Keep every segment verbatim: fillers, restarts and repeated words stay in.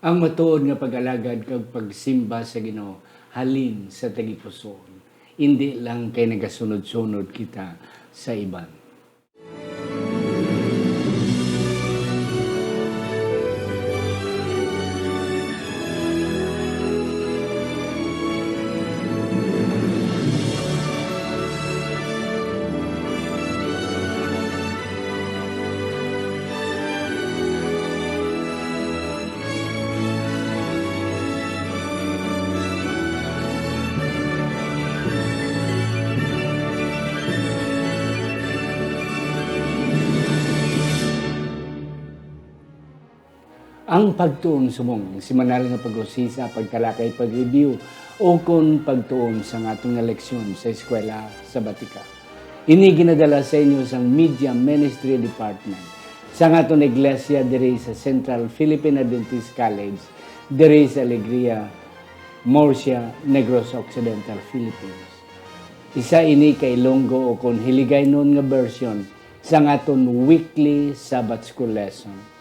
Ang matuod nga pag-alagad kag pagsimba sa Ginoo halin sa tagipusoon, indi lang kay nagasunod-sunod kita sa iban. Ang pagtuon subong, ang semanal nga pag-usisa, pagtalakay, pag-review, o kon pagtuon sa aton nga leksyon sa eskwela sabatika. Ini ginadala sa inyo sang Media Ministry Department sang aton iglesia diri sa Central Philippine Adventist College, diri sa Alegria, Murcia, Negros Occidental, Philippines. Isa ini ka Ilonggo o kon Hiligaynon nga version sang aton weekly Sabbath School lesson.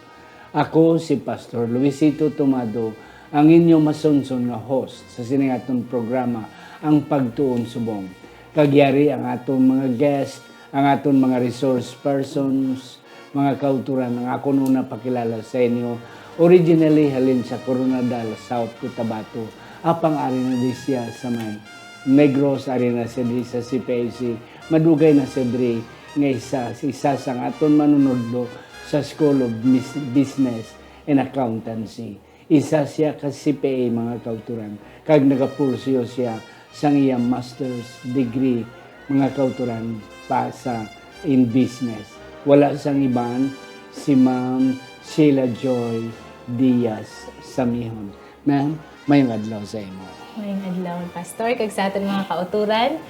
Ako si Pastor Luisito Tomado, ang inyo masunson nga host sa sining aton programa, ang Pagtuon Subong. Kag yari ang aton mga guest, ang aton mga resource persons, mga kauturan, ang akon una pakilala sa inyo, originally halin sa Koronadal, South Cotabato, apang ari na di siya sa may Negros, ari na siya di sa C P A C, madugay na siya diri nga isa, isa sang aton manunodlo sa School of Mis-, Business and Accountancy. Isa siya ka C P A, mga kauturan, kag nagapursiyo siya sang iya master's degree, mga kauturan, pa sa in business. Wala sang iban, si Ma'am Sheila Joy Diaz Samihon. Ma'am, mayong adlaw sa imo. Mayong adlaw, Pastor, kag sa aton mga kauturan,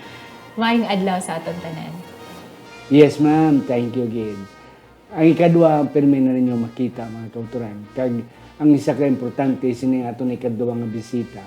mayong adlaw sa aton tanan. Yes, ma'am. Thank you, gid. Ang ikadua, pirmi na ninyo makita, mga kauturan. Kag ang isa ka importante sini aton ikadua nga bisita,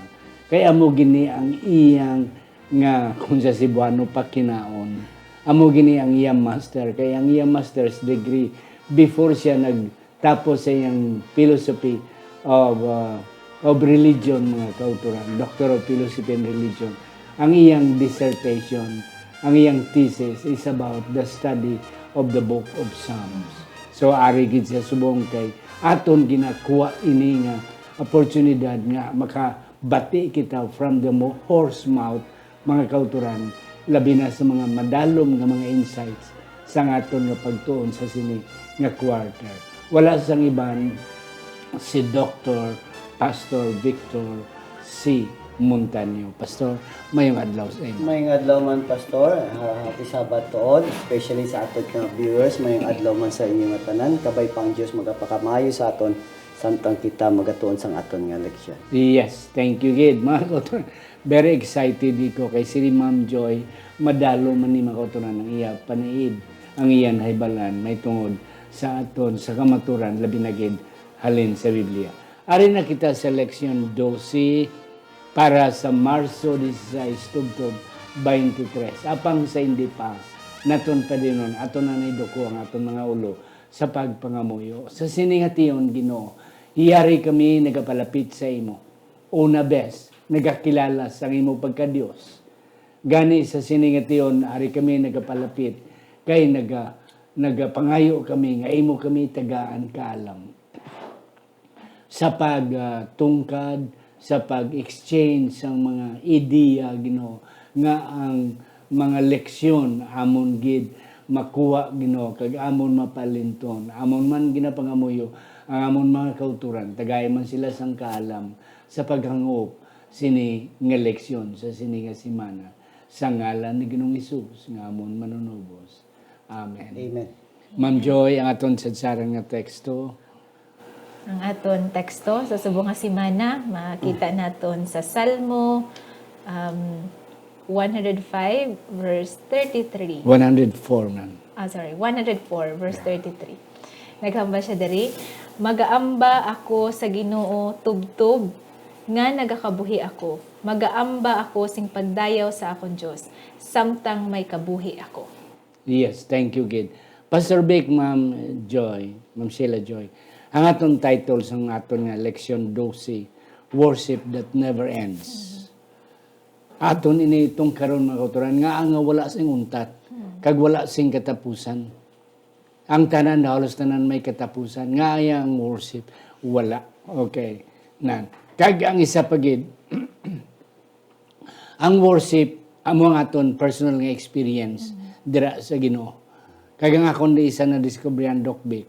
kay amo gini ang iyang nga, kung sa Cebuano, pakinaon. Amo gini ang iyang master, kay ang iyang master's degree, before siya nagtapos sa iyang philosophy of, uh, of religion, mga kauturan, Doctor of Philosophy and Religion, ang iyang dissertation, ang iyang thesis is about the study of the Book of Psalms. So, ari gid siya subong kay aton ginakuha ini nga oportunidad nga makabati kita from the mo-, horse mouth, mga kauturan, labi na sa mga madalom nga mga insights sa aton nga pagtuon sa sini nga quarter. Wala sang iban, si Doctor Pastor Victor C. Montaño. Pastor, mayong adlaw sa imo. Mayong adlaw man, Pastor. Ah, happy Sabbath to all, especially sa aton nga viewers. Mayong adlaw man sa inyo nga tanan. Kabay pa ang Dios magapakamayo sa aton samtang kita magatuon sang aton nga leksyon. Yes, thank you, gid. Mga kauturan, very excited ko kay si Ma'am Joy, madalom man ni, mga kauturan, ang iya paniid, ang iya nahibalan, may tungod sa aton, sa kamaturan, labi na gid halin sa Biblia. Ari na kita sa leksyon dose para sa Marso dieciséis, tubtob twenty-three. Apang sa hindi pa naton padinon, aton na iduko ang aton mga ulo sa pagpangamuyo. Sa sini nga tion, Ginoo, yari kami nagapalapit sa imo. Una bes, nagakilala sang imo pagka-Dios. Gani sa sini nga tion, ari kami nagapalapit, kay naga-, nagapangayo kami nga imo kami tagaan kaalam sa pag, ah, tungkad, sa pag-exchange sang mga ideya, Ginoo, nga ang mga leksyon amon gid makuha, Ginoo, kag amon mapalinton. Amon man ginapangamuyo ang amon mga kauturan, tagay man sila sang kaalam sa paghangop sini nga leksyon sa sini nga semana. Sa ngalan ni Ginoong Hesus nga amon Manunubos. Amen. Amen. Ma'am Joy, ang aton sadsaran nga teksto. Ang aton teksto sa subong nga semana, makita Mm. naton sa Salmo, um, one hundred five, verse thirty-three. One hundred four, ma'am. Ah, sorry, one hundred four, verse Yeah. thirty-three. Naghambal siya diri, "Magaamba ako sa Ginoo tubtob nga nagakabuhi ako. Magaamba ako sing pagdayaw sa akon Dios, samtang may kabuhi ako." Yes, thank you, gid. Pastor Vic, Ma'am Joy, Ma'am Sheila Joy, Ang aton title sang aton nga leksyon dose, Worship That Never Ends. Aton ini tungkaron, mga kautoran, nga nga wala sing untat, kag wala sing katapusan. Ang tanan, halos tanan may katapusan. Nga aya ang worship? Wala. Okay. Nan. Kag ang isa pa gid, ang worship, amo ang aton personal nga experience dira sa Ginoo. Kag ang akon di isa na-discovery ang Doc Vic,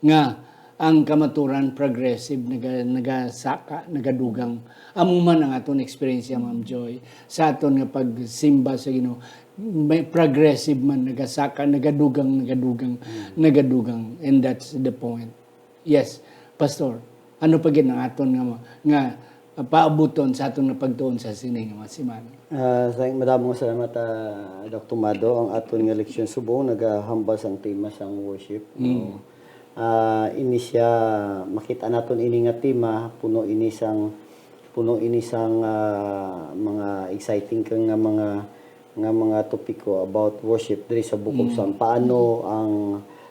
nga ang kamaturan progressive, naga-, nagasaka, nagadugang. Amo man ang aton experience, Ma'am Joy, sa aton nga pagsimba sa Ginoo. May progressive man, nagasaka, nagadugang, nagadugang, nagadugang. And that's the point. Yes, Pastor. Ano pa gid ang aton nga, nga paabuton sa aton nga pagtuon sa sini nga mga semana? Ah, thank, madamo nga salamat, ah, Doc Tomado. Ang aton nga leksyon subong nagahambal sang tema sang worship, no? Mm. Ah, ini siya, makita naton ini nga tema, puno ini sang, puno ini sang, ah, mga exciting ka nga mga, nga mga topiko about worship diri sa Book of Mm. Psalm. Paano ang,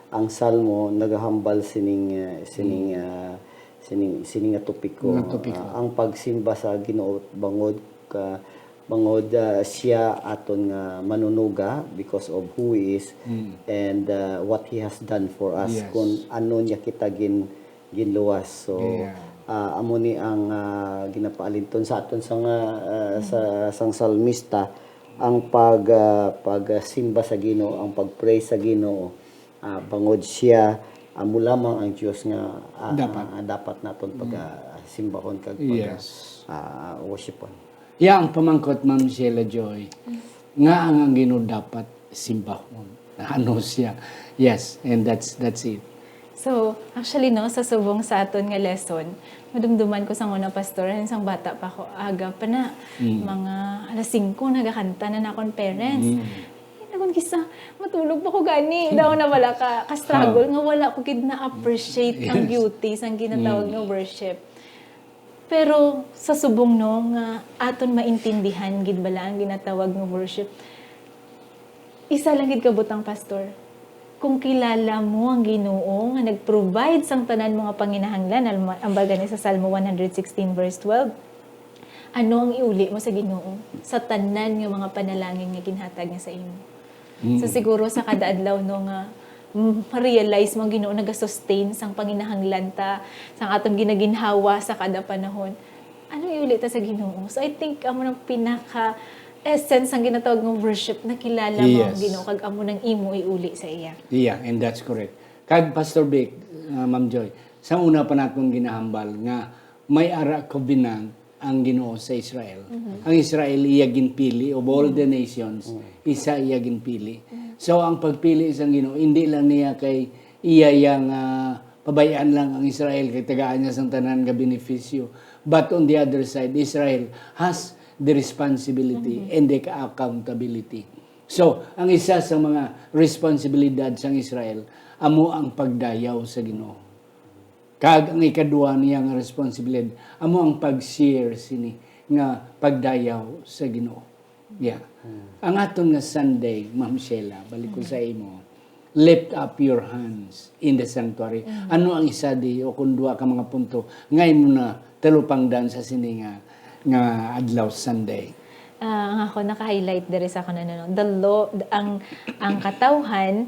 ang Salmo nagahambal sining, ah, sining, Mm. ah, sining, sining nga topiko? Nga topiko. Ah, ang pagsimba sa Ginoo bangod ka, bangod, ah, siya aton nga manunuga because of who he is Mm. and, ah, what he has done for us. Yes. Kung ano niya kita gin-, ginluwas. So, Yeah. ah, amo ni ang, ah, ginapaalinton sa aton sa nga, ah, sa, Mm. sang salmista, ang pag, ah, pagsimba sa Ginoo, ang pag-praise sa Ginoo, ah, bangod siya, amo lamang ang Dios nga, ah, Dapat. ah, dapat naton Mm. pagasimbahon kag pag, Yes. ah, worshipon. Ya, ang pamangkot, Ma'am Sheila Joy, nga ang, ang Ginoo dapat simbahon. Ano siya? Yes, and that's, that's it. So, actually, no, sa subong sa aton nga lesson, madumduman ko sang una, Pastor, sang bata pa ko, aga pa na, Mm. mga alas singko, nagakanta na nakon parents. Mm. Ay, nagon, kisa, matulog pa ko gani. Daw na wala ka, ka-struggle, Ah. nga wala ko gid na-appreciate ang Yes. beauty sang ginatawag Mm. nga worship. Pero sa subong, no, nga aton maintindihan gid bala ang ginatawag nga worship, isa lang gid ka butang, Pastor. Kung kilala mo ang Ginoo nga nag-provide sang tanan mo nga panginahanglan, al-, ambal gani sa Salmo one hundred sixteen verse twelve, ano ang iuli mo sa Ginoo sa tanan nga mga panalangin nga ginhatag niya sa imo? Mm. So, siguro sa kada adlaw, no, nga, mm, ma-realize mo ang Ginoo nagasustain sang panginahanglan ta, sang atong ginaginhawa sa kada panahon. Ano iuli ta sa Ginoo? So, I think, amo nang pinaka-essence ang ginatawag nga worship, nakilala mo ang Yes. Ginoo, kag amo nang imo iuli sa iya. Yeah, and that's correct. Kag Pastor Vic, uh, Ma'am Joy, sa una pa naton ginahambal nga may ara covenant ang Ginoo sa Israel. Mhm. Ang Israel iya ginpili, of all the nations, Mm. isa iya ginpili. Mm. So, ang pagpili sang Ginoo, hindi lang niya kay iya yang, ah, pabayaan lang ang Israel kay tagaan niya sang tanan nga benepisyo. But on the other side, Israel has the responsibility Mhm. and the accountability. So, ang isa sa mga responsibilidad sang Israel amo ang pagdayaw sa Ginoo. Kag ang ikadua niya nga responsibilidad amo ang pag-share sini nga pagdayaw sa Ginoo. Yeah. Hmm. Ang aton nga Sunday, Ma'am Sheila, balik ko Hmm. sa imo, "Lift up your hands in the sanctuary." Hmm. Ano ang isa di o kung duha ka mga punto nga imo na talupangdan sa sini nga, nga adlaw, Sunday? Ah, ang ako naka-highlight diri sa akon, ano, no, the Lord, ang, ang katawhan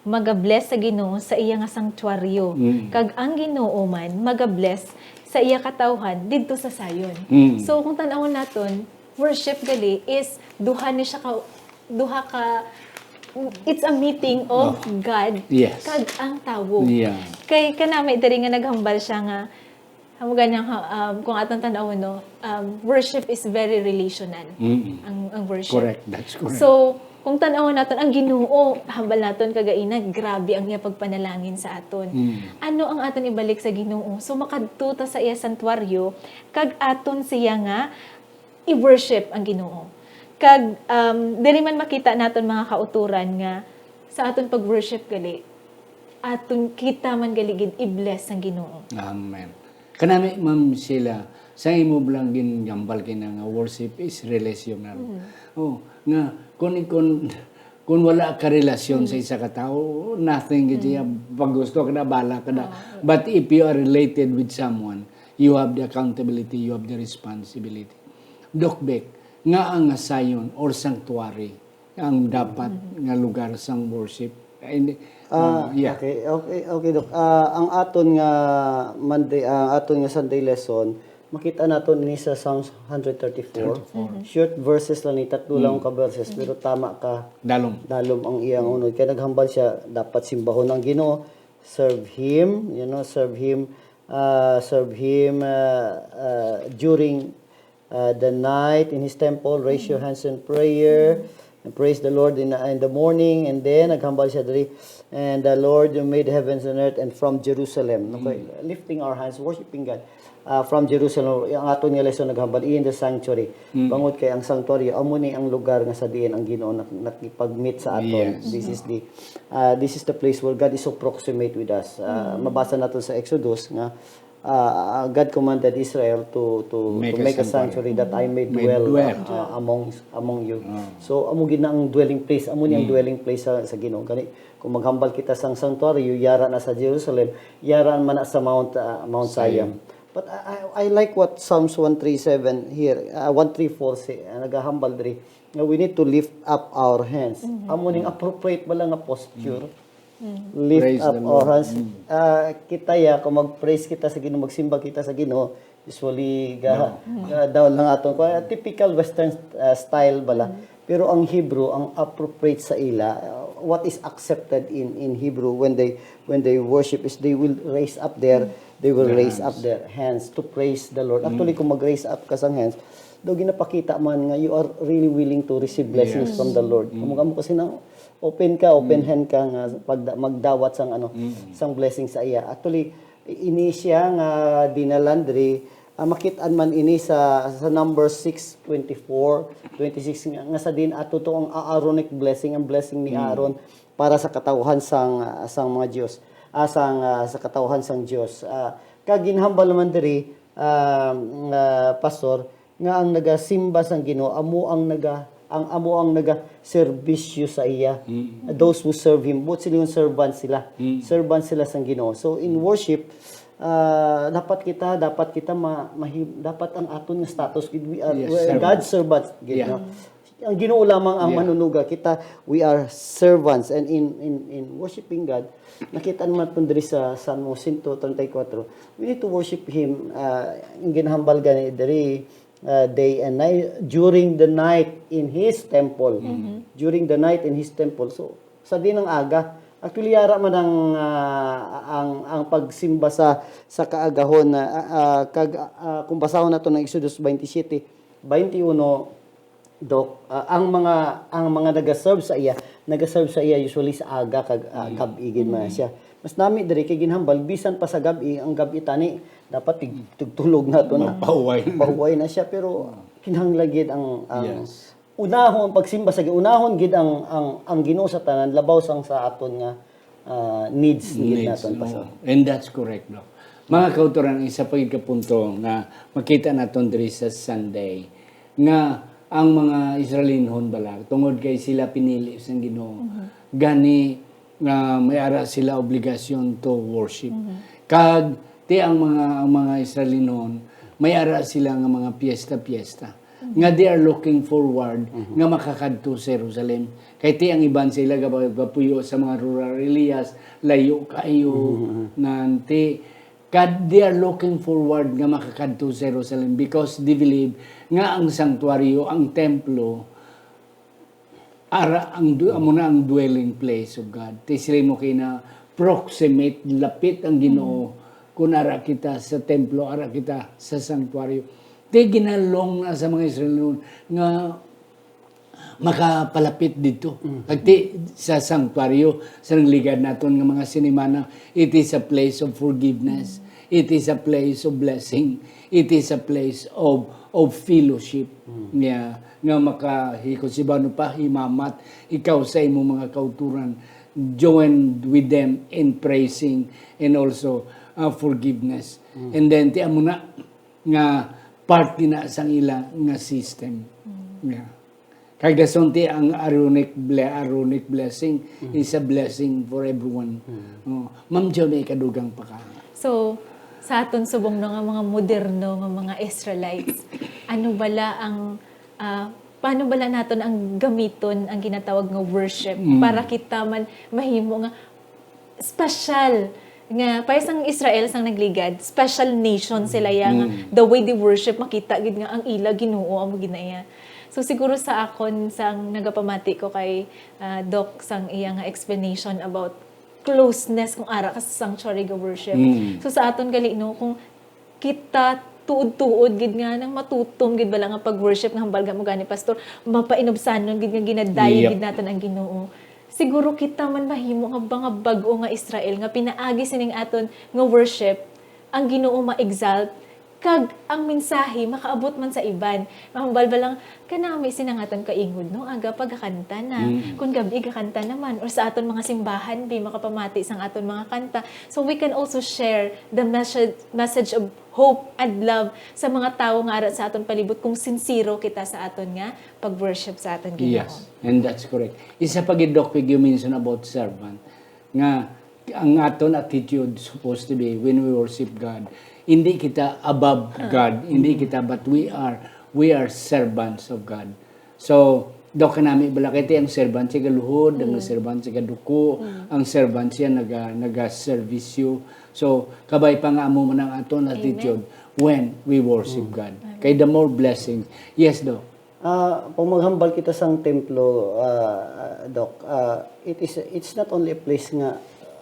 magabless sa Ginoo sa iya nga sanctuaryo. Mm. Kag ang Ginoo man magabless sa iya katawhan didto sa Zion. Mm. So, kung tan-awon naton, worship gali is duha ni siya ka, duha ka, it's a meeting of Oh. God Yes. kag ang tawo. Yeah. Kay kanami diri nga naghambal siya nga, amo gani ang, um, kung atong tan-awon, no, um, worship is very relational. Mm. Ang, ang worship. Correct. That's correct. So, kung tan-awon naton ang Ginoo, hambal naton kagaina, grabe ang iya pagpanalangin sa aton. Mm. Ano ang aton ibalik sa Ginoo? So, makadto ta sa iya santuaryo, kag aton siya nga i-worship ang Ginoo. Kag, um, diri man makita naton, mga kautoran, nga sa aton pag-worship gali, aton kita man gali gid i-bless ang Ginoo. Amen. Kanami, Ma'am Sheila, sa imo lang ginhambal kina nga worship is relational. Mm. Oh, nga kun, kun Kung wala ka relasyon sa isa ka tawo, nothing gid siya. Pag gusto ka na, bala ka na. But if you are related with someone, you have the accountability, you have the responsibility. Doc Beck, nga ang sayon or sanctuary ang dapat nga lugar sang worship? And, Ah, uh, yeah. Okay, okay, okay, Doc. Ah, ang aton nga Monday, ang aton nga Sunday lesson, makita naton ini sa Psalms one thirty-four. Short verses lang ni, tatlo lang ka verses, pero tama ka Dalom. Dalom ang iyang unod. Kaya naghambal siya, dapat simbahon ang Ginoo, serve Him, you know, serve Him, uh, serve Him uh, uh, during uh, the night in His temple, raise your hands in prayer, and praise the Lord in, in the morning, and then naghambal siya diri, and the Lord who made heavens and earth, and from Jerusalem. Okay, lifting our hands, worshiping God. Uh, from Jerusalem, ang aton nga lesson naghambal, in the sanctuary. Bangod kay ang sanctuary, amo ni ang lugar nga sa diin ang Ginoo nak- nakipag-meet sa aton. Yes. This is the uh, this is the place where God is so proximate with us. Uh, Mabasa nato sa Exodus nga uh, God commanded Israel to to Make to a make a sanctuary. sanctuary that I may May dwell, dwell. uh, among among you. So amo gid na ang dwelling place, amo ni ang dwelling place sa, sa Ginoo. Gani kung maghambal kita sang sanctuary, yara na sa Jerusalem, yara man na sa Mount uh, Mount Zion. But I, I I like what Psalms one three seven here, uh, one three four say, uh, nagahambal diri nga we need to lift up our hands. Amo ning appropriate bala nga posture. Lift Praise up the our Lord. hands. Ah, kita ya, kung mag-praise kita sa Ginoo, magsimba kita sa Ginoo, usually ga, ga down lang aton. Kaya typical Western ah, style bala. Pero ang Hebrew, ang appropriate sa ila, uh, what is accepted in in Hebrew when they when they worship is they will raise up their they will Their raise hands. up their hands to praise the Lord. Actually, kung mag-raise up ka sang hands, daw ginapakita man nga you are really willing to receive blessings Yes. from the Lord. Kamo kamo kasi nang open ka, open hand ka nga pag magdawat sang ano, sang blessing sa iya. Actually, ini siya nga dinalan diri, ah, makit-an man ini sa sa number six twenty-four, twenty-six nga, nga sa din ato to ang Aaronic blessing, ang blessing ni Aaron para sa katawhan sang ah, sang mga Dios, ah, sang ah, sa katawhan sang Dios. Ah, kag ginhambal man diri, ah, nga pastor, nga ang nagasimba sang Ginoo amo ang naga ang amo ang nagaserbisyo sa iya. Those who serve him, buot sila yung servant sila. Servant sila sang Ginoo. So in worship, ah, dapat kita dapat kita ma, mahi- dapat ang aton nga status gid, we are Yes, we are servant. God's servants gid, Yeah. no? Ang Ginoo lamang ang Yeah. manunuga, kita we are servants, and in in in worshiping God, nakita naman pud diri sa Salmo one thirty-four, we need to worship Him. Ah, ang ginhambal gani diri, ah, day and night, during the night in His temple. During the night in His temple. So, sa din ang aga, actually, yara man ang, ah, ang, ang pagsimba sa, sa kaagahon, na ah, ah, kag, ah, kung basahon nato ng Exodus twenty-seven, twenty-one, Doc, ah, ang mga ang mga nagaserve sa iya, nagaserve sa iya usually sa aga kag ah, gab-i gid man siya. Mas nami diri kay ginhambal bisan pa sa gab-i, ang gab-i tani dapat tig, tugtulog na to na. Magpahuway. Pahuway na siya, pero kinahanglan gid ang, ang Yes. unahon ang pagsimba sa unahon gid ang ang ang Ginoo sa tanan labaw sang sa aton nga ah, needs gid Needs, naton pa sa. Oo. And that's correct, no? Mga kautoran, isa pa gid ka punto nga makita naton diri sa Sunday nga ang mga Israelinhon bala, tungod kay sila pinili sang Ginoo, gani nga may ara sila obligasyon to worship. Kag ti ang mga ang mga Israelinhon may ara sila nga mga piyesta-piyesta nga they are looking forward nga makakadto sa Jerusalem. Kay ti ang iban sila gaba- gapuyo sa mga rural areas, layo kayo, nanti. Kad they are looking forward nga makakadto sa Jerusalem because they believe nga ang sanctuaryo, ang templo, ara ang du- amo na ang dwelling place of God. Ti sila mo kay na proximate, lapit ang Ginoo. Kung ara kita sa templo, ara kita sa sanctuaryo. Ti ginalong na sa mga Israel nga makapalapit dito. Kag ti sa sanctuaryo, sa nangligad naton nga mga sinimana, it is a place of forgiveness. It is a place of blessing. It is a place of of fellowship. Nga nga makahikot si Bano pa himamat ikaw sa imong mga kauturan, join with them in praising and also uh, forgiveness. And then ti amo na nga part gina sang ila nga system. Yeah. Kag dasunti ang Aaronic ble-, Aaronic blessing is a blessing for everyone. Oh, Ma'am Jo, may kadugang pa ka. So, sa aton subong, no, nga mga moderno nga mga Israelites, ano bala ang, ah, paano bala naton ang gamiton ang ginatawag nga worship para kita man mahimo nga special nga, para sang Israel, sang nagligad, special nation sila ya nga the way they worship, makita gid nga ang ila Ginoo amo gid na iya. So siguro sa akon, sang nagapamati ko kay, ah, Doc, sang iya nga explanation about closeness kung ara ka sa sanctuary ga worship. So sa aton gali, no, kung kita tuod-tuod gid nga nang matutom gid bala nga pag-worship nga hambal gamo gani, Pastor, mapainubsanon gid nga ginadayon Yep. gid naton ang Ginoo. Siguro kita man mahimo nga mga bag-o nga Israel nga pinaagi sining aton nga worship, ang Ginoo ma-exalt, kag ang mensahe makaabot man sa iban. Mahambal ba lang, kanami sina nga aton kaingod, no? Aga pa gakanta na. Kung gabi gakanta naman. Or sa aton mga simbahan, bi, makapamati sang aton mga kanta. So we can also share the message, message of hope and love sa mga tawo nga ara sa aton palibot kung sinsero kita sa aton nga pag-worship sa aton Ginoo. Yes, and that's correct. Isa pa gid, Doc, you mentioned about servant, nga ang aton attitude supposed to be when we worship God, hindi kita above God, hindi kita, but we are, we are servants of God. So, daw kanami bala kay ang servant siya galuhod, ang servant siya gaduko, ang servant siya naga naga-servisyo. So, kabay pa nga amo man ang aton attitude when we worship God. Kay the more blessings. Yes, Doc. Ah, pag maghambal kita sang templo, ah, ah, Doc, ah, it is, it's not only a place nga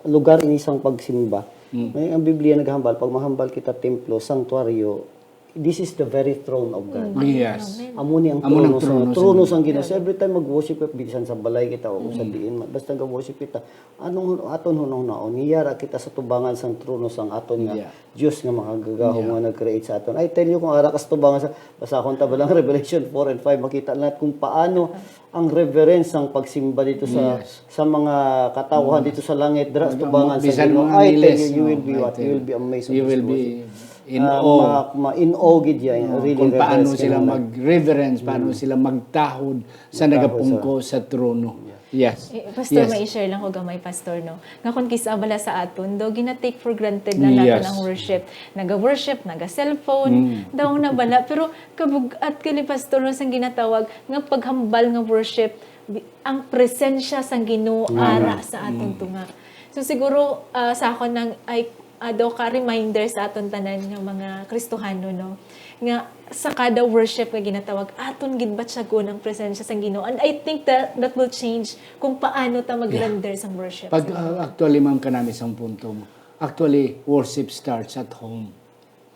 lugar ini sang pagsimba. May ang Biblia naghambal, pag mahambal kita templo, santuaryo, this is the very throne of God. Yes. Amo ni ang Amo ni ang trono, sa trono sa trono Ginoo. sang Ginoo. So, every time mag-worship kita, bisan sa balay kita o sa diin man, basta ga-worship kita, anong aton hunahunaon, niyara kita sa tubangan sang trono sang aton nga Yeah. Dios nga makagagahom Yeah. nga nag-create sa aton. I tell you, kung ara ka sa tubangan sa, basahon ta ba lang Revelation four and five, makita na kung paano ang reverence sang pagsimba dito sa Yes. sa mga katawhan dito sa langit, dira sa tubangan sa Bisan Ginoo. mga I tell Angeles, you, you no? will be what? I tell You will be amazed of You this will be worship. in Ah, awe. ma- ma-, in awe gid yan. Oh, Really kung paano reverence sila ka naman. mag-reverence, paano sila magtahod sa Magtahod nagapungko sa trono. Yes. Eh, Pastor, Yes. may i-share lang ko gamay, Pastor, no? Nga kung kisa bala sa aton, do, gina-take for granted na naton Yes. ang worship. Naga-worship, naga-cellphone, daw na bala. Pero kabug-at gali, Pastor, no, sang ginatawag nga paghambal nga worship, bi- ang presensya sang Ginoo ara sa aton tunga. So siguro, ah, sa akon nang ay, ah, daw ka reminder sa aton tanan nga mga Kristohano, no? Nga sa kada worship nga ginatawag, aton gid batyagon ang presensya sang Ginoo. And I think that that will change kung paano ta mag-render sang worship. Pag, uh, actually, ma'am, kanami sang punto mo. Actually, worship starts at home.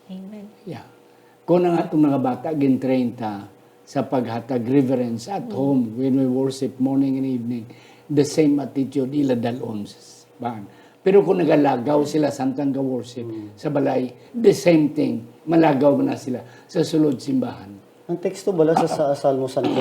Amen. Yeah. Kung ang atong mga bata, gin-train ta sa paghatag reverence at home when we worship morning and evening, the same attitude ila dalon sa simbahan. Pero kung nagalagaw sila samtang ga-worship sa balay, the same thing, malagaw man na sila sa sulod simbahan. Ang teksto bala sa, sa Salmo cento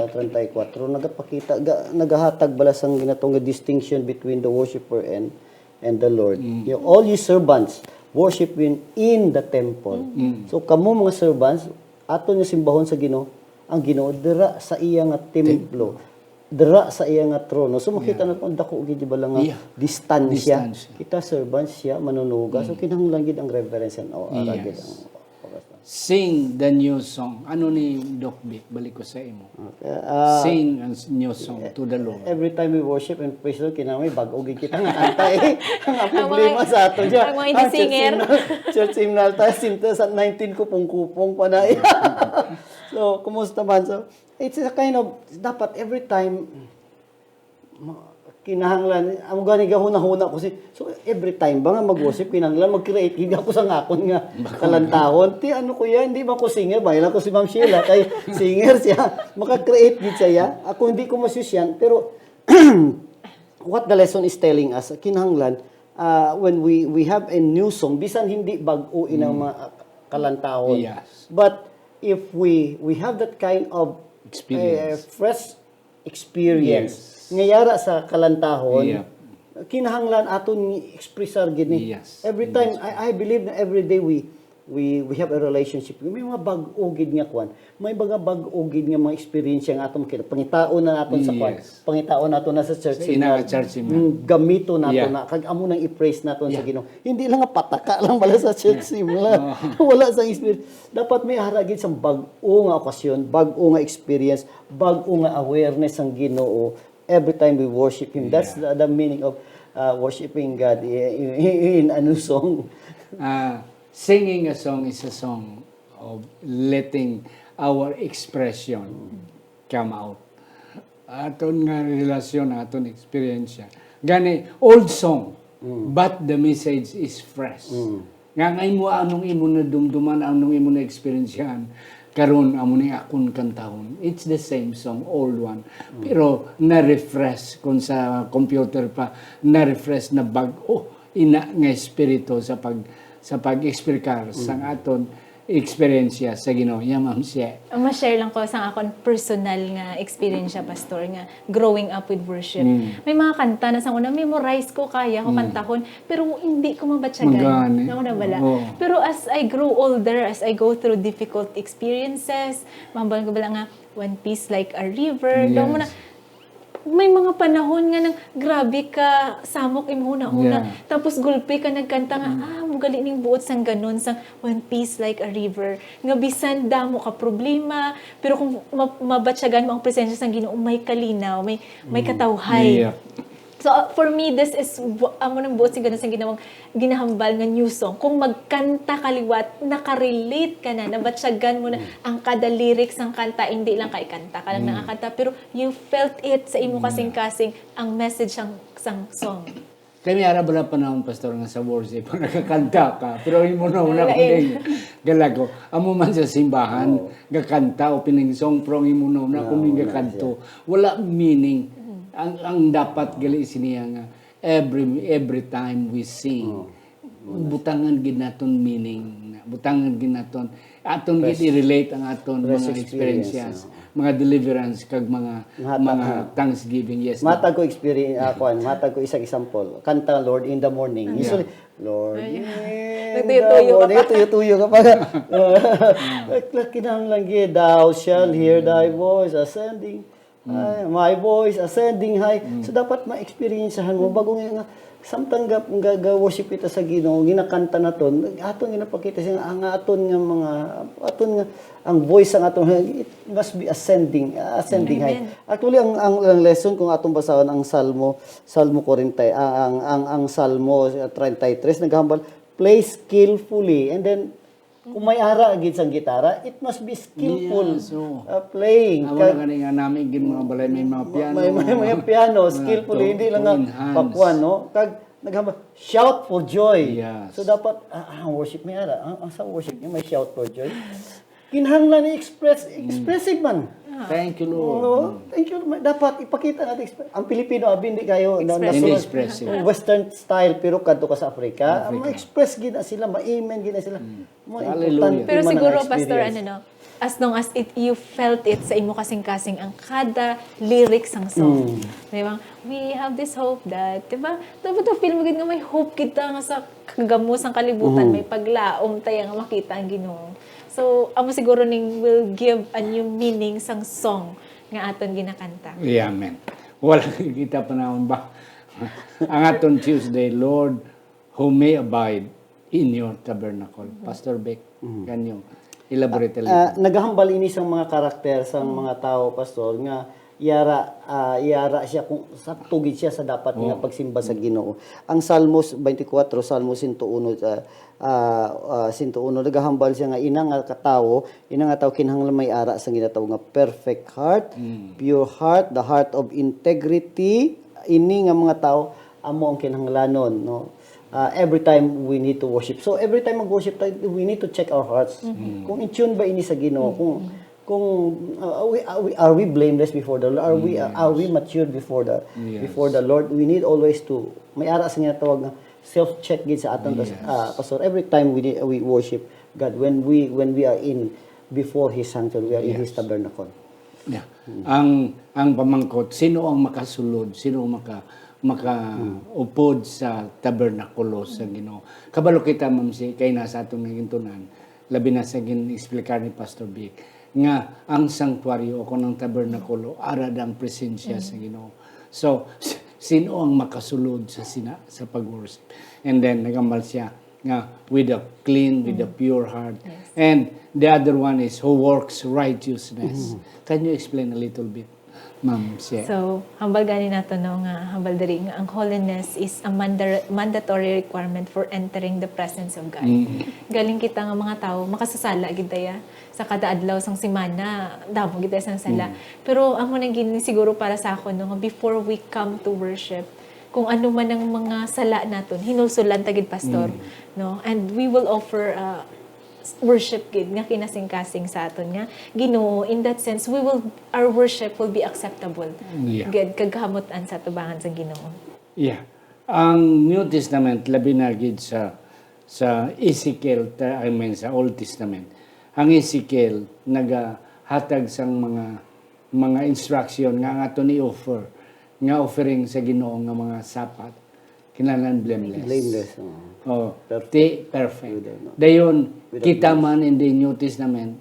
treinta y cuatro, nagapakita, ga, nagahatag bala sang ginatawag nga distinction between the worshiper and and the Lord. You, all you servants, worship Him in the temple. So kamo mga servants, aton nga simbahon sa Ginoo, ang Ginoo dira sa iya nga templo, dira sa iya nga trono. So makita nato ang dako gid bala nga Yeah. distansya. Distansya. Kita servants, siya manunuga. So kinahanglan gid ang reverence and awe ara gid Yes. ang oras na. Sing the new song. Ano ni Doc Vic? Balik ko sa imo. Okay, ah, Sing a new song to the Lord. Every time we worship and praise the Lord, kinahanglan may bag-o gid kita nga kanta eh. Ang Ang problema mga- sa ato dyan. ang mga hindi Ah, church singer. hymnal, church hymnal tayo, sinta sa nineteen kupong-kupong pa na. So, kumusta man? So, it's a kind of, dapat every time, ma- kinahanglan, ang gani gahuna-huna ko si, so every time ba nga mag-worship, kinahanglan mag-create gid ako sa ngakon nga kalantahon. Ti ano ko yan, di ba ko singer, ba lang ko si Ma'am Sheila, kay singer siya, maka-create gid siya. Ako hindi ko masusyan, pero what the lesson is telling us, kinahanglan, ah, when we we have a new song, bisan hindi bag-o inang mga kalantahon. Yes. But if we we have that kind of Experience. eh, fresh experience Yes. nga yara sa kalantahon, Yeah. kinahanglan aton ni expressar gid ni. Yes. Every time, I, I believe na every day we we, we have a relationship. May mga bag-o gid nga kwan. May mga bag-o gid nga mga eksperyensya nga atong kita. Pangitaon na naton sa kwan. Yes. Pangitaon naton na sa church. Sa ina Nga, nga church, amen. mm, gamiton naton Yeah. na. Kag amo nang i-praise naton sa Yeah. Ginoo. Hindi lang nga pataka lang bala sa church, simula. Wala sa experience. Dapat may ara gid sang bag-o nga okasyon, bag-o nga experience, bag-o nga awareness sang Ginoo every time we worship Him. That's Yeah. the, the meaning of uh, worshiping God in, in, in a new song. Uh, singing a song is a song of letting our expression come out. Aton nga relasyon, aton eksperyensya. Gani, old song, but the message is fresh. Nga nga imo, anong imo nadumduman, anong imo na-eksperyensyahan, karon amo ni akon kantahon. It's the same song, old one. Pero na-refresh, kung sa computer pa, na-refresh na bag-o ina nga espiritu sa pag sa pag-explicar sang aton eksperyensya sa Ginoo. Yeah, Ma'am Shea. Ma-share lang ko sa akon personal nga eksperyensya, Pastor, nga growing up with worship. May mga kanta na sa una, memorize ko, kaya ko kantahon, pero hindi ko mabatyagan. Magani. Ako na bala. Oo. Pero as I grow older, as I go through difficult experiences, mambal ko bala nga, "One piece like a river." Daw mo na, Yes. may mga panahon nga nang grabe ka samok imo hunahuna. Yeah. Tapos gulpi ka nagkanta nga, ah, mugali ning buot sang ganon, sang "One piece like a river." Nga bisan damo ka problema, pero kung ma- mabatyagan mo ang presensya sang Ginoo, may kalinaw, may may katawhay. Yeah. So uh, for me, this is bu- amo nang buot sing ganon sang ginawang ginahambal nga new song. Kung magkanta ka liwat, nakarelate ka na, nabatyagan mo na ang kada lyrics sang kanta, hindi lang kay kanta ka lang nakakanta, pero you felt it sa imo kasing-kasing ang message sang sang song. Kay may ara bala panahon, Pastor, nga sa worship, nagakanta ka, pero imo na una Lain. Kundi galago. Amo man sa simbahan, gakanta o piningsong, pero ang imo na una Oo, kundi wala gakanto. Wala meaning. Ang, ang dapat gali siniya nga every every time we sing, butangan gid naton meaning, butangan gid naton, aton gid Fresh. i-relate ang aton Fresh mga experience, experiences, oo. mga deliverance, kag mga Hatag mga na. Thanksgiving. Yes, Matag ko experience, ah, kuan, matag ko isang example. Kanta, "Lord in the morning." Usually, "Lord Ay, in nagtuyo-tuyo the ka morning." pa. Tuyo-tuyo ka pa. Kinahanglan gid, "Thou shalt hear thy voice ascending." Ay, "My voice ascending high." So, dapat ma-experiencehan mo. Bago nga, nga, samtang ga, ga, ga worship kita sa Ginoo, ginakanta naton, aton ginapakita siya nga ang aton nga mga, aton nga, ang voice ang aton, it must be ascending, ah, ascending high. Amen. Actually, ang, ang, ang lesson, kung atong basahon ang Salmo, Salmo forty, ang, ang, ang, ang Salmo treinta y tres, naghambal, "Play skillfully." And then, kung may ara gid sang gitara, it must be skillful Yeah, so, uh, playing. Amo Kag- na gani nga nami gid mga balay may mga piano. May, may, may piano, Mga skillfully, to- hindi lang to nga enhance. Pakuan, no? Kag naghambal, "Shout for joy." Yes. So dapat, ah, ang worship may ara, ang, ang sa worship niya may shout for joy. Kinahanglan ni express, expressive man. Thank you, Lord. Oo, thank you. May- Dapat ipakita natin. Exp- Ang Pilipino, abi, hindi kayo na, Expressive. Hindi nasunod. expressive. Western style, pero kadto ka sa Africa, Africa. ma-express gid na sila, ma-amen gid na sila. Mo, Hallelujah. importante Pero man ang siguro, Pastor, experience. Ano, no, as long as it, you felt it sa imo kasing-kasing, ang kada lyric sang song. Mm. Di ba? "We have this hope that," di ba? Dapat na-feel mo gid nga may hope kita nga sa kagamo sang kalibutan, Mm. may paglaom tayo nga makita ang Ginoo. So, amo siguro ning will give a new meaning sang song nga aton ginakanta. Yeah, amen. Wala kita panahon ba? Ang aton Tuesday, "Lord, who may abide in your tabernacle." Pastor Beck, can you elaborate a little? Ah, nagahambal ini sang mga karakter sang mga tawo, Pastor, nga yara, ah, yara siya kung sakto gid siya sa dapat nga Oh. pagsimba sa Ginoo. Ang Salmos twenty-four, Salmo one oh one, ah, ah, ah, one oh one, nagahambal siya nga ina nga katawo, ina nga tawo kinahanglan may ara sang ginatawag nga perfect heart, Mm. pure heart, the heart of integrity. Ini nga mga tawo amo ang kinahanglanon, no? Ah, every time we need to worship. So every time mag-worship tayo, we need to check our hearts. Kung in tune ba ini sa Ginoo? Kung kung uh, are, we, are we are we blameless before the Lord? Are we uh, are we matured before the Yes. before the Lord? We need always to may ara sa ginatawag nga self-check gid sa aton, Yes. ah, Pastor. Every time we need, we worship God, when we when we are in before His sanctuary, we are in His Yes. tabernacle. Yeah. Ang ang pamangkot, sino ang makasulod? Sino ang maka makaupod sa tabernakulo sa Ginoo. Kabalo kita, Ma'am Si, kay nasa aton nga gintunan, labi na sa gin-explicar ni Pastor Vic, nga ang sanctuaryo o kung ang tabernakulo, ara ang presensya sa Ginoo. So, s-, sino ang makasulod sa sina-, sa pag-worship? And then, nagambal siya nga with a clean, with a pure heart. Yes. And the other one is who works righteousness. Can you explain a little bit, Ma'am Si? So, hambal gani nato, no, nga hambal diri nga ang holiness is a mandar-, mandatory requirement for entering the presence of God. Galing kita nga mga tawo, makasasala gid ta ya. Sa kada adlaw sang semana, damo gid sang sala. Pero amo nang gini siguro para sa akon, no, nga before we come to worship, kung ano man ang mga sala naton, hinulsulan ta gid, Pastor, no? And we will offer, uh, worship gid nga kinasingkasing sa aton nga Ginoo. In that sense, we will, our worship will be acceptable gid kag kahamut-an sa tubangan sang Ginoo. Yeah. Ang New Testament, labi na gid sa, sa Ezekiel, ta-, I mean, sa Old Testament, ang Ezekiel nagahatag sang mga, mga instruction nga ang aton i-offer, nga offering sa Ginoo nga mga sapat, kinahanglan blameless. Blameless, oo. Oh, perfect. Ti-, perfect. Without, no. Dayon, kita man in the New Testament,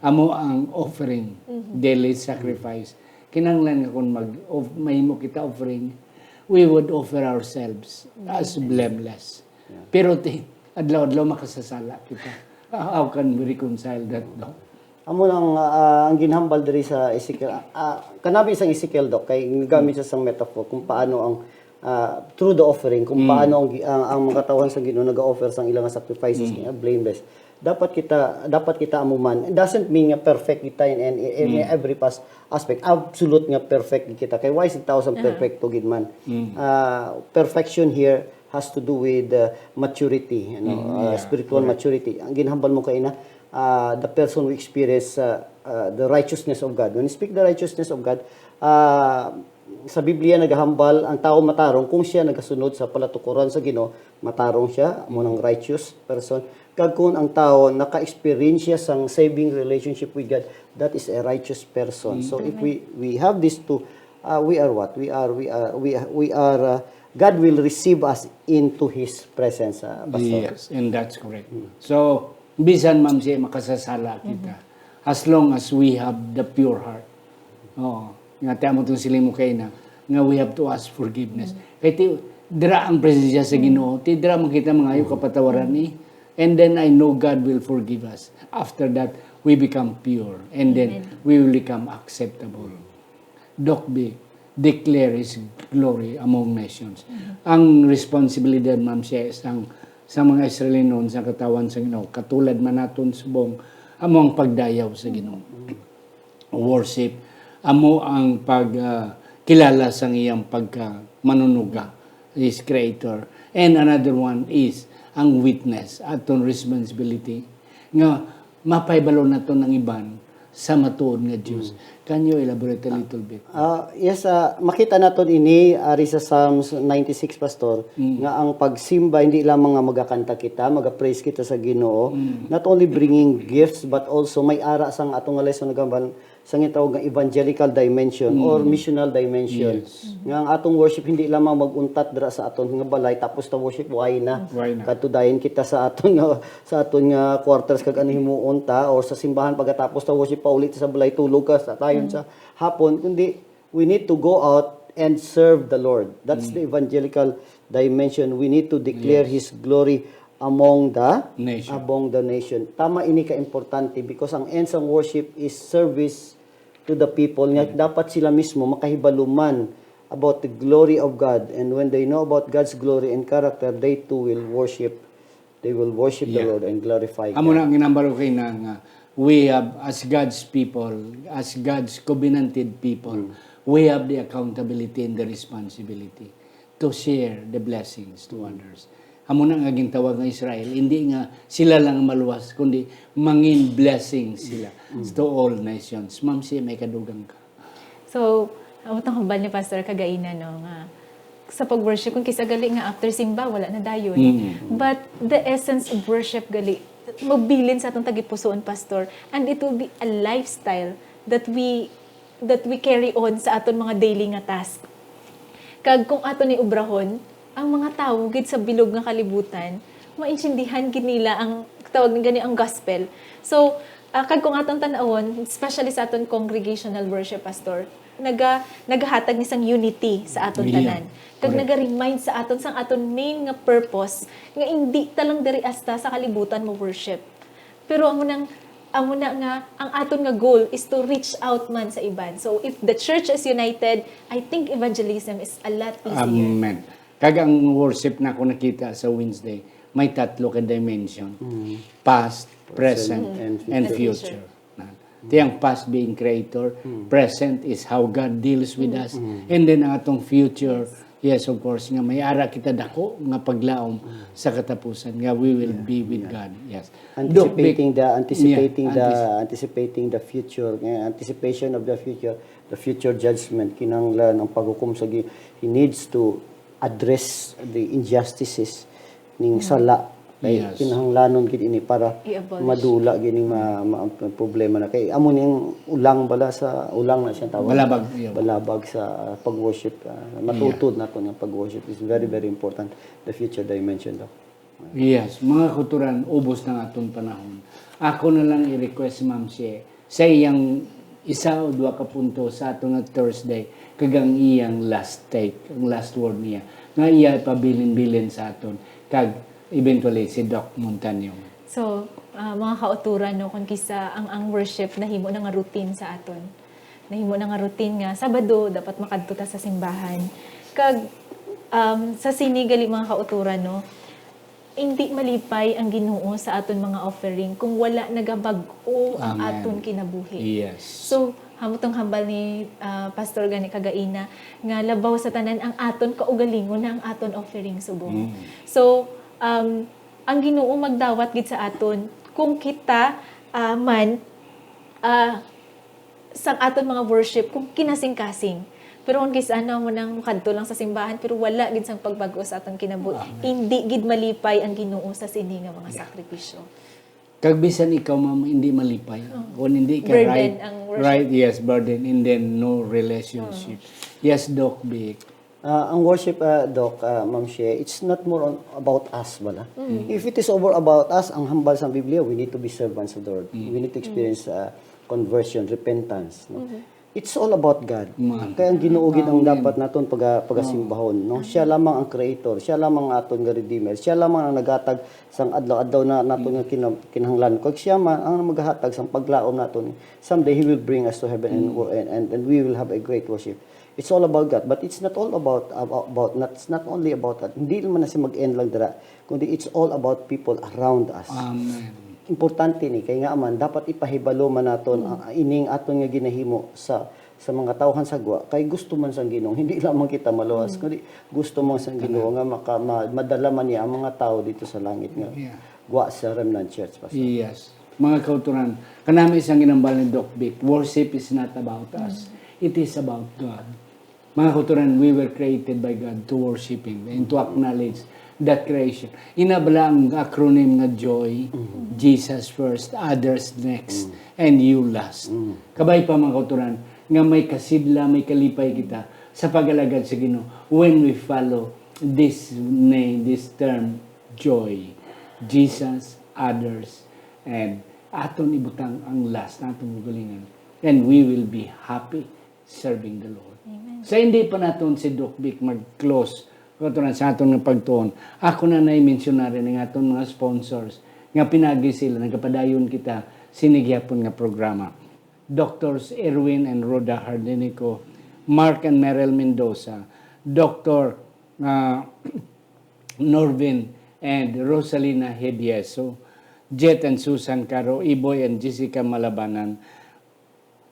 amo ang offering, daily sacrifice. Kinahanglan nga kung mag-, of-, mahimo kita offering, we would offer ourselves as blameless. Yeah. Pero ti-, adlaw-adlaw makasasala kita. How can we reconcile that, no? Amo nang, ah, ang ginhambal diri sa Ezekiel, ah, kanami sang Ezekiel, Doc, kay gamit siya sang metaphor kung paano ang, ah, through the offering, kung paano ang gi-, ang, ang mga katawhan sa Ginoo nag-offer sang ilang sacrifices niya, blameless. Dapat kita, dapat kita amo man. It doesn't mean nga perfect kita in, in, in every pas-, aspect. Absolute nga perfect kita. Kay wala sing tawo sang perfecto gid man. Ah, perfection here has to do with, uh, maturity, you know, uh, spiritual maturity. Ang ginhambal mo kaina, uh, the person who experience, uh, uh, the righteousness of God. When you speak the righteousness of God, uh, sa Biblia nagahambal ang tawo matarong kung siya nagasunod sa palatukoran sa Ginoo, matarong siya, amo nang righteous person. Kag kung ang tawo naka-experience siya sang saving relationship with God, that is a righteous person. So if we, we have these two, uh, we are what? We are, we are, we are, we are, uh, God will receive us into His presence, uh, Pastor. Yes, and that's correct. So, bisan, Ma'am Si, makasasala kita, as long as we have the pure heart. Oo. Nga, ti amo tong siling mo kaina, nga we have to ask forgiveness. Kay ti, dira ang presensya sa Ginoo, ti dira man kita mangayo kapatawaran ni. And then I know God will forgive us. After that, we become pure. And then we will become acceptable. Doc B, declare His glory among nations. Ang responsibilidad, Ma'am, siya sang, sa mga Israelinon, sa katawhan sa Ginoo, katulad man naton subong, amo ang pagdayaw sa Ginoo. Worship, amo ang pag, ah, kilala sang iyang pagka manunuga, His Creator. And another one is ang witness, aton responsibility nga mapahibalo naton ang iban sa matuod nga Dios. Can you elaborate a little bit? Ah, yes, ah, makita naton ini ari sa Psalms ninety-six, Pastor, nga ang pagsimba hindi lamang nga magakanta kita, magapraise kita sa Ginoo, not only bringing gifts, but also may ara sang ato nga lesson nagambal sa gitawag nga evangelical dimension or missional dimension. Yes. Nga ang atong worship hindi lamang mag-untat dira sa aton nga balay, tapos ta worship, why na? Why na? Kadto dayon kita sa aton nga, sa aton nga quarters kag ano himuon ta, or sa simbahan pagkatapos ta worship, pauli ta sa balay, tulog ka sa tayon sa hapon, kundi we need to go out and serve the Lord. That's the evangelical dimension. We need to declare His glory among the among the nation. Tama ini ka importante because ang end sang worship is service to the people. Nga dapat sila mismo makahibalo man about the glory of God. And when they know about God's glory and character, they too will worship. They will worship the Lord and glorify God. Amo na ang ginambal ko kaina nga we have, as God's people, as God's covenanted people, we have the accountability and the responsibility to share the blessings to others. Amo na nga gintawag nga Israel, hindi nga sila lang ang maluwas, kundi mangin blessing sila to all nations. Ma'am, siya may kadugang ka. So, amo tong hambal ni Pastor kagaina, no, nga sa pag-worship, kung kisa gali nga after simba, wala na dayon. But the essence of worship gali, mabilin sa atong tagipusoon, Pastor, and it will be a lifestyle that we, that we carry on sa aton mga daily nga task. Kag kung ato ni obrahon, ang mga tawo gid sa bilog nga kalibutan, maintindihan gid nila ang tawag ni gani ang gospel. So, ah, kag kung aton tan-awon, especially sa aton congregational worship, Pastor, naga-, nagahatag ni sang unity sa aton Yeah. tanan. Kag Correct. naga-remind sa aton sang aton main nga purpose, nga indi ta lang diri asta sa kalibutan mo worship. Pero amo nang, amo na nga ang aton nga goal is to reach out man sa iban. So if the church is united, I think evangelism is a lot easier. Amen. Kag ang worship na ako nakita sa Wednesday, may tatlo ka dimension. Mm. Past, present, Present and and future. future. Na. Ti ang past being creator, Mm. present is how God deals with Mm. us, Mm. and then ang atong future, Yes. yes, of course, nga may ara kita dako nga paglaom Mm. sa katapusan, nga we will Yeah, be with yeah. God. Yes. Doc, Anticipating big- the, anticipating Yeah, the, antis- anticipating the future, eh, anticipation of the future, the future judgment, kinahanglan ang paghukom sa gi-, he needs to address the injustices ning Mm. sala. Kay Yes. kinahanglanon gid ini para I-abolish. madula gid ning ma-, ma-, problema na. Kay amo ning ulang bala sa, ulang na siya tawag. Balabag, yeah. Balabag sa pag-worship, ah, matutod Yeah. nato nga pag-worship is very, very important. The future dimension, Doc. Yes, mga kauturan, ubos na ang aton panahon. Ako na lang i-request, Ma'am Shea, sa iyang isa o dua ka punto sa aton nga Thursday, kag ang iyang last take, ang last word niya, nga iya ipabilin-bilin sa aton, kag eventually si Doc Montaño. So, ah, mga kauturan, no, kung kisa ang, ang worship nahimo na nga routine sa aton. Nahimo na nga routine nga Sabado, dapat makadto ta sa simbahan. Kag, um, sa sini gali, mga kauturan, no, hindi malipay ang Ginoo sa aton mga offering kung wala nagabag-o ang Amen. aton kinabuhi. Yes. So, hamutong hambal ni, ah, Pastor gani kagaina nga labaw sa tanan ang aton kaugalingon na ang aton offering subong. Mm. So, um, ang Ginoo magdawat gid sa aton kung kita, ah, man, ah, sang aton mga worship kung kinasingkasing. Pero kung kis-, ano mo nang makadto lang sa simbahan, pero wala gid sang pagbag-o sa aton kinabuhi. Amen. Hindi gid malipay ang Ginoo sa sini nga mga Yeah. sakripisyo. Kag bisan ikaw, ma'am, hindi malipay. Oh. Kung hindi ka Burden right, ang worship. right, yes, burden, and then no relationship. Oh. Yes, Doc Vic. Ah, ang worship, ah, Doc, ah, Ma'am Shea, it's not more on, about us, bala. Mm. If it is over about us, ang hambal sa Biblia, we need to be servants of the Lord. Mm. We need to Mm. experience, ah, conversion, repentance, no? Mhm. It's all about God. Man. Kaya ang Ginoo gid ang Amen. dapat naton paga-, pagasimbahon, no? Oo. Siya lamang ang creator, siya lamang ang aton nga redeemer, siya lamang ang naghatag sang adlaw-adlaw na naton nga Mm. kina-, kinahanglan. Kag siya man ang maghatag sang paglaom naton. Someday, He will bring us to heaven and Mm. wo-, and, and, and we will have a great worship. It's all about God, but it's not all about, about, about, not, it's not only about that. Hindi naman na siya mag-end lang dira, kundi it's all about people around us. Amen. Importante ni, kay nga man, dapat ipahibalo man naton Mm. ang, ining aton nga ginahimo sa, sa mga tawhan sa gwa, kay gusto man sang Ginoo, hindi lamang kita maluwas, Mm. kundi gusto man sang Ginoo Amen. nga maka-, ma-, madala man niya ang mga tawo dito sa langit nga Yeah. gwa sa Remnant Church, Pastor. Yes. Mga kauturan, kanami sang ginambal ni Doc Vic, worship is not about us. Mm. It is about God. Mga kauturan, we were created by God to worship Him and to acknowledge that creation. Ina bala ang acronym nga joy, Mm. Jesus first, others next, Mm. and you last. Mm. Kabay pa, mga kauturan, nga may kasidla, may kalipay kita sa pag-alagad sa Ginoo when we follow this name, this term, joy. Jesus, others, and aton ibutang ang last naton kaugalingon. And we will be happy serving the Lord. Amen. Sa hindi pa naton si Doc Vic mag-close, kauturan, sa aton nga pagtuon, ako na nay mensyonari ang aton mga sponsors nga pinagi sila nagapadayon kita sini gihapon nga programa. Doctors Erwin and Rhoda Hardinico, Mark and Meryl Mendoza, Doctor, ah, Norvin and Rosalina Hedieso, Jet and Susan Caro, Iboy and Jessica Malabanan,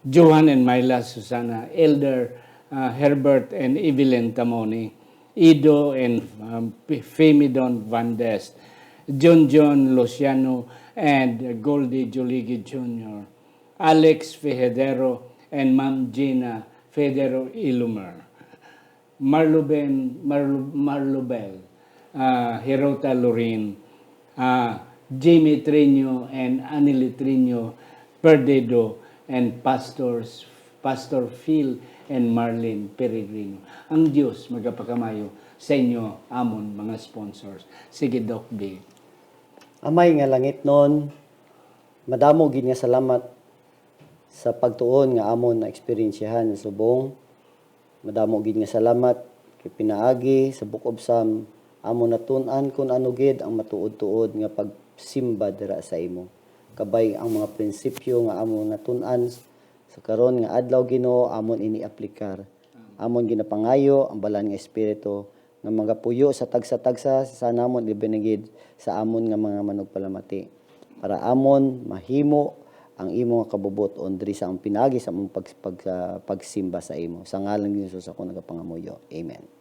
Johan and Myla Susana, Elder, ah, Herbert and Evelyn Tamoni, Ido and, um, F-, Femidon Van Dest, John John Luciano and Goldie Juligi Junior, Alex Fejadero and Ma'am Gina Fejadero Ilumer. Marluben, Marlu-, Marlubel, ah, Hirota Lorin, ah, Jimmy Trino and Annie Trino Perdido, and Pastors, Pastor Phil and Marlene Peregrino. Ang Dios magapakamayo sa inyo, amon mga sponsors. Sige, Doc B. Amay nga langitnon, madamo gid nga salamat sa pagtuon nga amon na-eksperyensyahan subong. Madamo gid nga salamat kay pinaagi sa Book of Psalm, amon natun-an kun ano gid ang matuod-tuod nga pagsimba dira sa imo. Kabay ang mga prinsipyo nga amon natun-an sa karon nga adlaw, Ginoo, amon ini aplikar. Amon ginapangayo ang Balaan nga Espiritu nga magapuyo sa tagsa-tagsa sa namon, labi na gid sa amon nga mga manugpalamati, para amon mahimo ang imo nga kabubot-on diri sa ang pinaagi sa among pag, pag, ah, pagsimba sa imo. Sa ngalan ni Jesus ako nagapangamuyo. Amen.